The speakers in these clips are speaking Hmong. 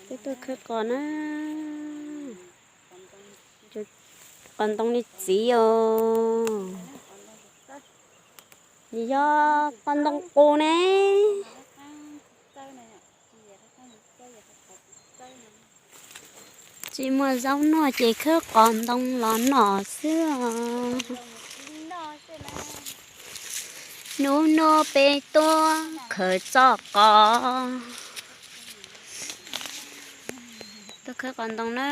Twb tuaj khawb qos na. Qos ntoo li txiv os. Nws yog qos ntoo qus ne. Tsis muaj zaub noj ces khawb qos ntoo los noj xwb os. Hnub no peb tuaj khawb txoj qos. Tuaj khawb qos ntoo na.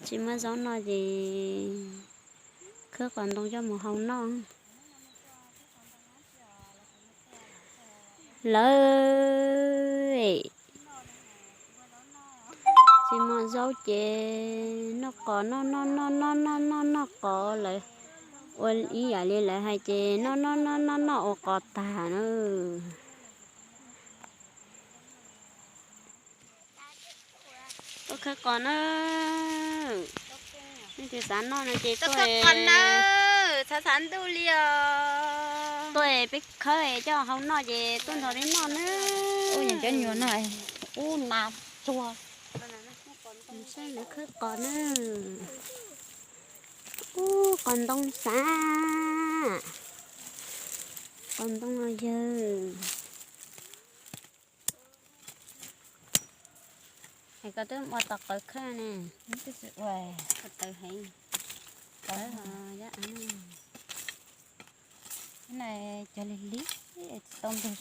Tsis muaj zaub noj ces khawb qos ntoo coj mus hau noj. Lawv tsis muaj zaub ces noj qos noj noj noj noj noj noj noj qos lawv. Ua ib yam li lawv hais ces noj noj noj noj noj ua qos tag na. Tuaj khawb qos na. Nej tus xav noj no ces tuaj khawb qos na. Xav xav ntuj li os. Tuaj peb khawb coj hau noj ces tuaj nrog peb noj na. Ub, cov nyuam no, ub, nas tsuag. Saib lawv khawb qos na. Ub, qos ntoo xav. Qos ntoo los yawg. Es koj twb ua tau qawv khawb ne. Tawv heev. Qawv ho yab av. Cov lig lig tsis tau ntug.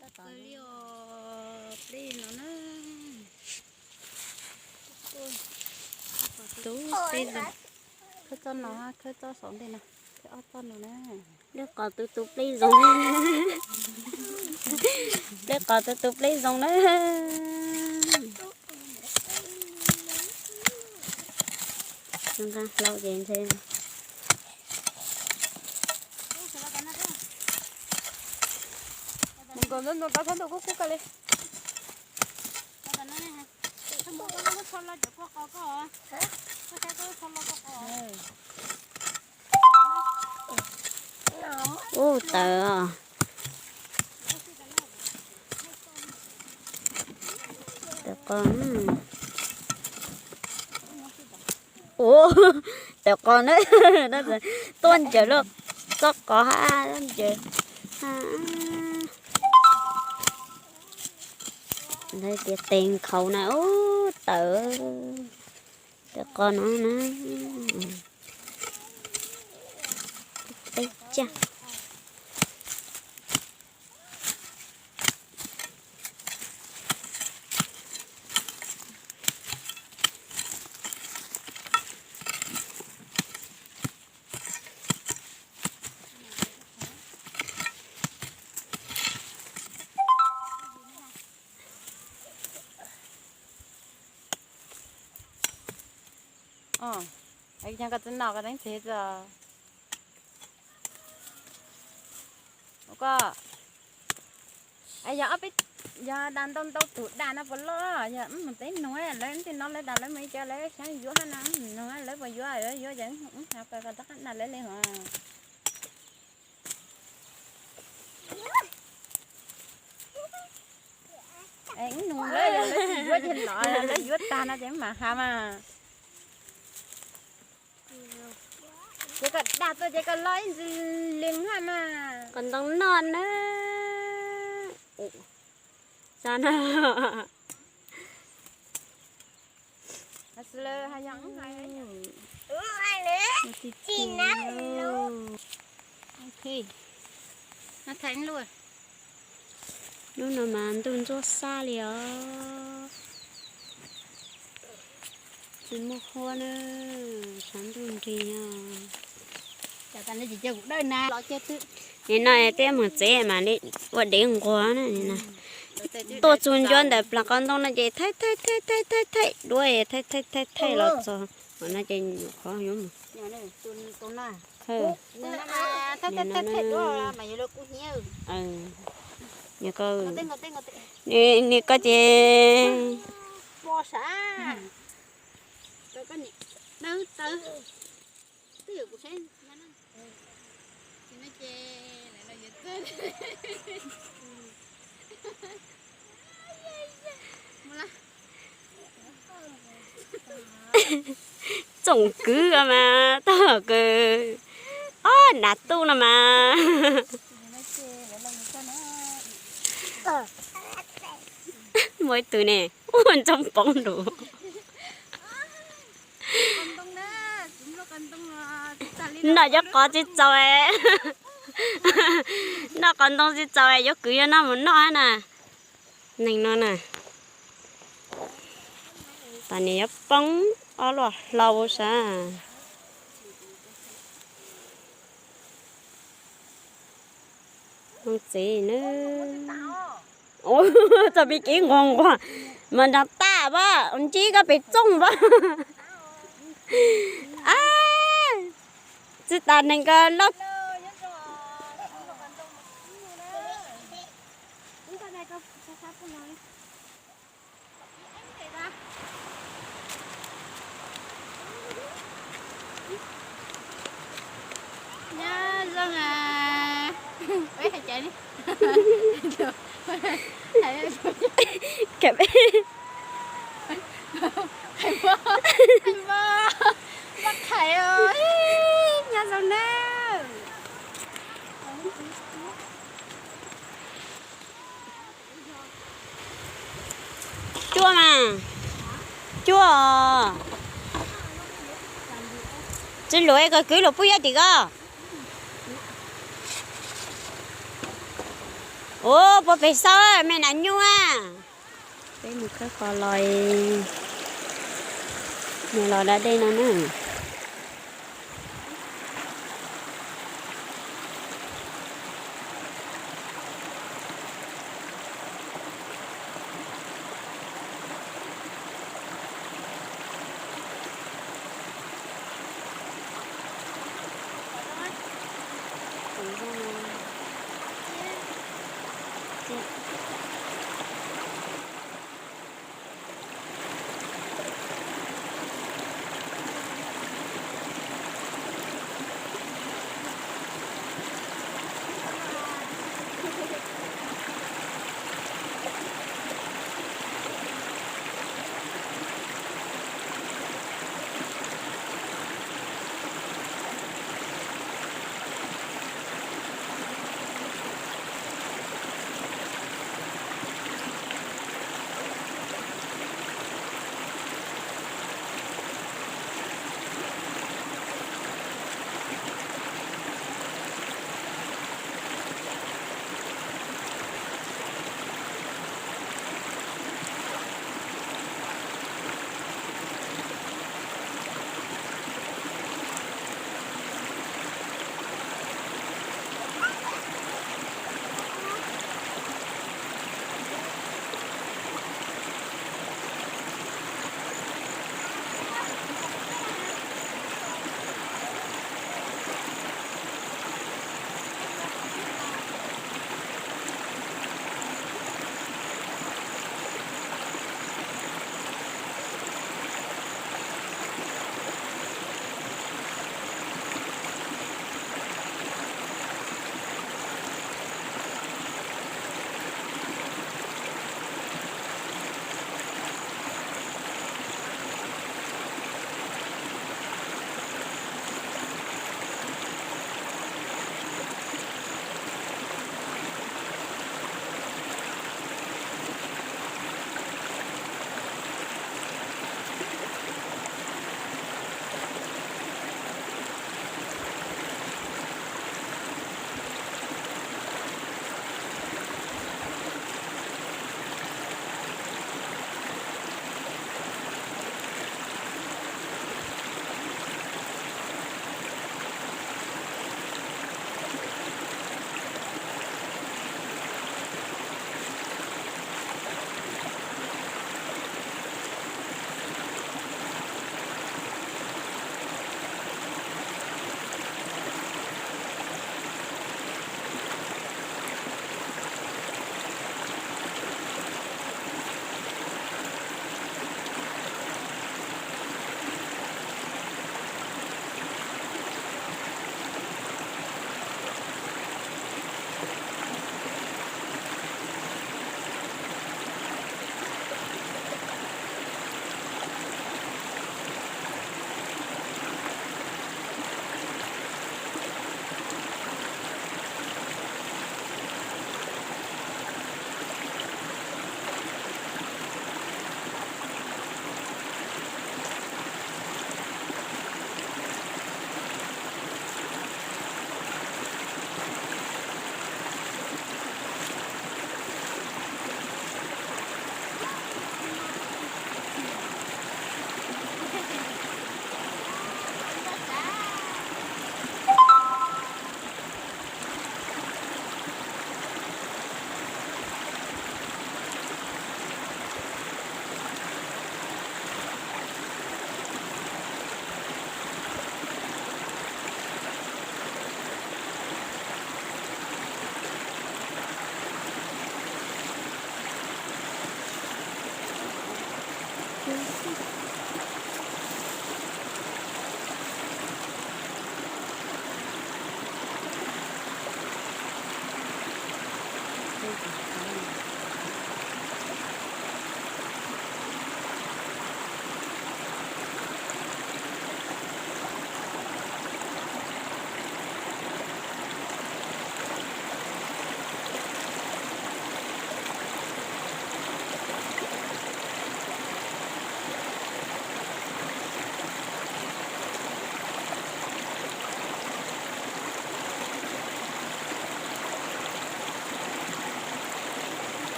Tab tom li os, pliv no na. Tus pliv zoo. Khawb txoj no, khawb txoj saum ntej no, khawb ob txoj no na. Dej qos tus tus pliv zoo. Dej qos tus tus pliv zoo na. Nqa hlau ces ntshe. Mus nkaus ntxov ntxov tau thab ntuj kub kub kawg li. Ub, tawv os. Tawv qos. Ub, tawv qos na. Tuaj ncaws lub txoj qos hab ncaws. Tias tes nkhaus na, ub, tawv. Tawv qos no na. Peb cag. Os, es yog koj tsis noj koj teeb txiv txo. Koj, es yog ob peb, yog dag ntau ntau tus dag no puas loj, yog mus teeb nug lawv tej no lawv dag lawv mus ib co lawv xyov yuav hab no, nug lawv puas yuav, yuav ces wb rov qab dag lawv li hos. Es wb nug lawv, yog lawv tsis yuav ces los, lawv yuav tag no ces wb mam has mas. Ces koj dag tuaj ces koj los ib ntsis lees hab mas. Qos ntoo noj na. Xav na. Hnub no mas ntuj ntsuab xab li os. Tsis muaj huab na, tshav ntuj nrig os. Nim no twb mus tsev mam li ua dev nquag na. Tuaj txug ncuav ntawm plag qos ntoo no ces thaij thaij thaij thaij thaij thaij duab thaij thaij thaij thaij los txog qhov no ces nyuam qhuav yuav mus. Nim ko ces Txoom kwv mas tag kws ob nas tuj no mas. Muaj ib tug ne, ua ntsoog poob lus. Noj cov qos tsis txaus, noj qos ntoo tsis txaus, yuav kwv yuav noj mus noj na. Neeg no na, tas nim yuav poob ob luaj hlau sav. Txog pib kev nquag nquag mas nrog taj pab ntsib koj pem txooj pab. Tsis tas neeg ko loj. Nyob zoo a. Npaj Qhais, nyob zoo nawb. Cuaj mas, cuaj os. Tsis luam es koj kwv luam pub yob tim ko. Ua puas pem xaub me nas nyuj a. Peb mus khawb qos los, mus los da dej no na.